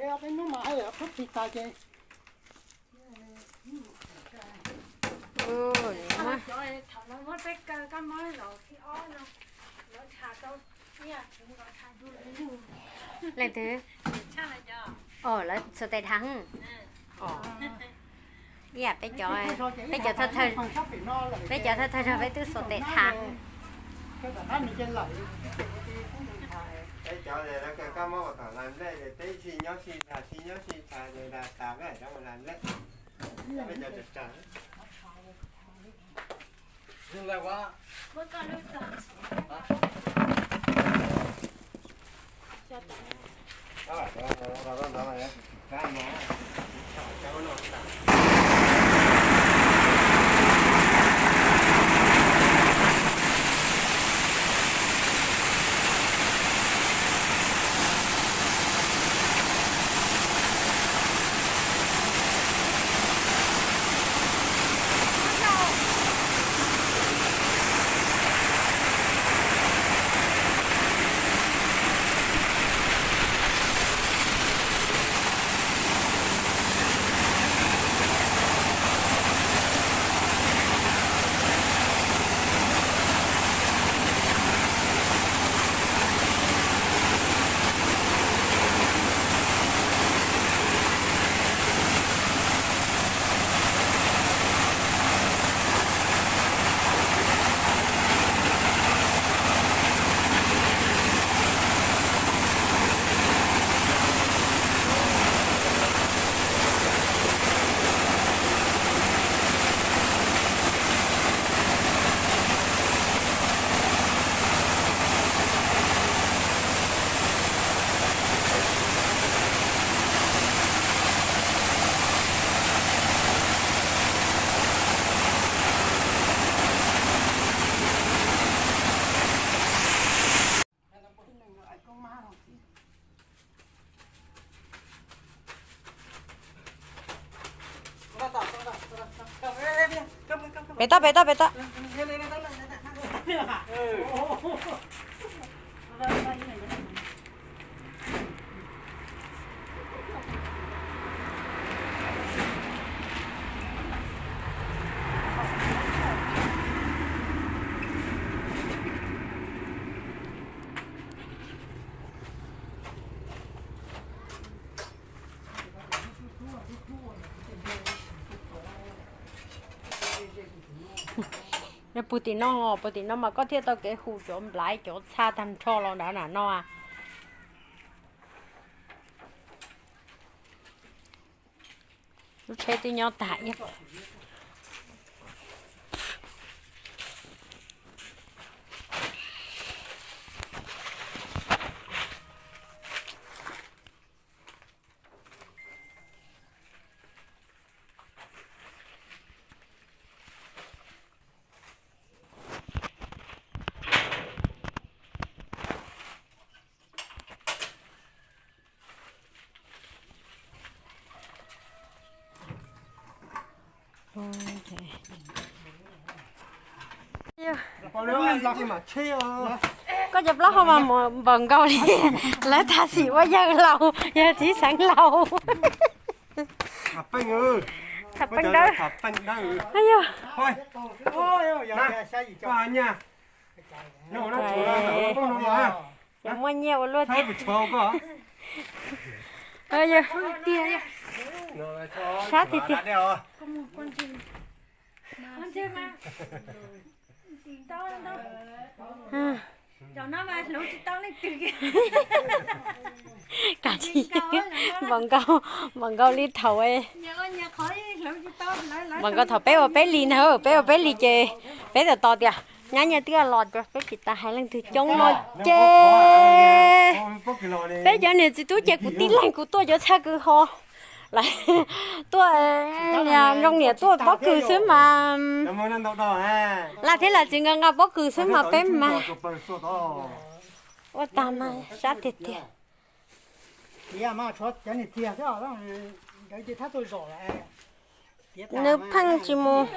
Peb hnub mas haj yam qhuab plig tas ces. Leej twg? Lawv xuas tes dhav. Ib yam peb cov, peb cov thawj thawj, peb cov thawj thawj zog peb twb xuas tes dhav. Peb cov lawv koj mob tom las nplej, peb sib nyob sib tham, sib nyob sib tham tas peb cov las nplej. Peb cov tsawg tsawg. Pem toj, pem toj, pem toj. Yog puag tim no, puag tim no mas koj thiaj tau kev hu cov nplaiv cov txha tag nrho los nrad na no. Lub tsheb twb nyob tag ib. Koj cov plaub hau mas mus npaum nkaus li lawv tham xim ua yawg laus, yawg txiv xeev laus. Tham peeb dawb. Yog muaj nyiaj ua luaj thiab. Tiag, sab tiag tiag. Kav tsij, npaum nkaus, npaum nkaus li thaum, npaum nkaus thaum peb ua peb li na, peb ua peb li ces peb tau tos tias nyab nyiaj twb los ces peb tsis tas hais leej twg coob no ces peb cov niam txiv tub ces kuv tib leeg kuv tuaj cov txhaj kwv ho lawm, tuaj niam zoo niam tuaj pob kws xwb mas, laj thiab laj txiv nqa nqa pob kws xwb mas peb mas ua tag mas sab tiag tiag. Nws pheej tsis mus.